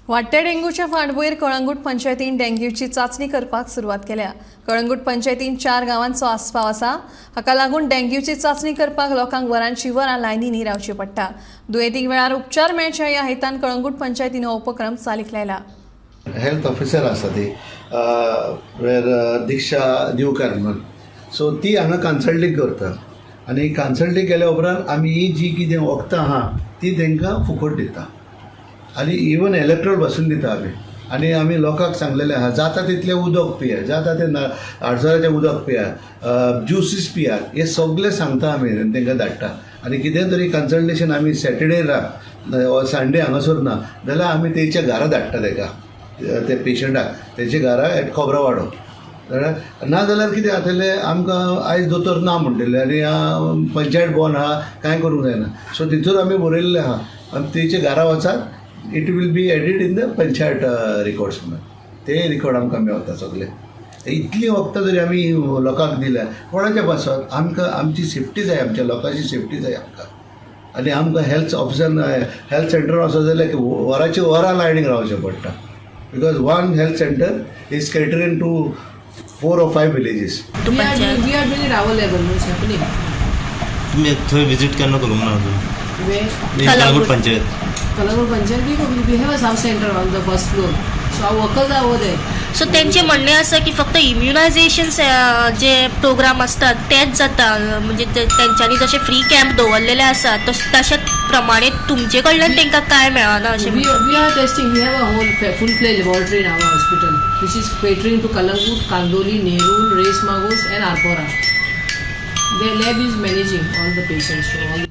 वाडट्या डेंग्यूच्या फाटभुंयेर कळंगूट पंचायतीन डेंग्यूची चांचणी करपाक सुरवात केल्या. कळंगूट पंचायतीन चार गांवांचो आस्पाव आसा. हाका लागून डेंग्यूची चांचणी करपाक लोकांक वरांची वरां लायनींनी रावची पडटा. दुयेंतींक वेळार उपचार मेळचे ह्या हेतान कळंगूट पंचायतीन हो उपक्रम चालीक लायला. हेल्थ ऑफिसर आसा ती वेर दिक्षा दिवकार म्हणून, सो ती हांगा कन्सल्टींग करता आनी कन्सल्टींग केल्या उपरांत आमी ही जी कितें वखदां आहा ती तांकां फुकट दिता आनी इवन इलेक्ट्रोल पासून दिता आमी. आनी आमी लोकांक सांगलेलें आहा, जाता तितलें उदक पिया, जाता तें आडसराचें उदक पिया, ज्युसीस पियात, हें सगळें सांगता आमी आनी तांकां धाडटा. आनी कितें तरी कन्सल्टेशन आमी सॅटर्डेला ऑर संडे हांगासर ना जाल्यार आमी तेच्या घरा धाडटा ताका, त्या पेशंटाक तेच्या घरा एट खोबरावाडो. जाणां, ना जाल्यार कितें जातलें, आमकां आयज दोतोर ना म्हणटले आनी पंचायत बॉन आहा, कांय करूंक जायना. सो तितूर आमी बरयल्लें आहा, आनी तेच्या घरा वचात, it will be added in the panchayat records म्हणून. ते रिकॉर्ड आमकां मेवता सगळे. इतलीं वखदां जरी आमी लोकांक दिल्या, कोणाच्या पासत आमकां आमची सेफ्टी जाय, आमच्या लोकांची सेफ्टी जाय आमकां. आनी आमकां हेल्थ ऑफिसर हेल्थ सेंटर वचत जाल्यार वरांची वरां लायनीक रावचें पडटा, because one health center is catering to four or five villages. We are doing it our level, no, it's happening. तुम्ही थंय विजीट केन्ना करूंक ना अजून? Where? Calangute panchayat. Calangute Panchayat, we have a sub center on the first floor. So our workers are over there. So तेंचें म्हणणें आसा की फक्त इम्युनायझेशन जे प्रोग्राम आसतात तेच जाता, म्हणजे तेंच्यांनी जशे फ्री कॅम्प दवरलेले आसा तशे प्रमाणे तुमचे कडल्यान तांकां काय मेळना अशें. We are testing, we have a whole full-fledged laboratory in our hospital, which is catering to Calangute, Kandoli, Nerul, Reis Magos and Arpora. The lab is managing all the patients from all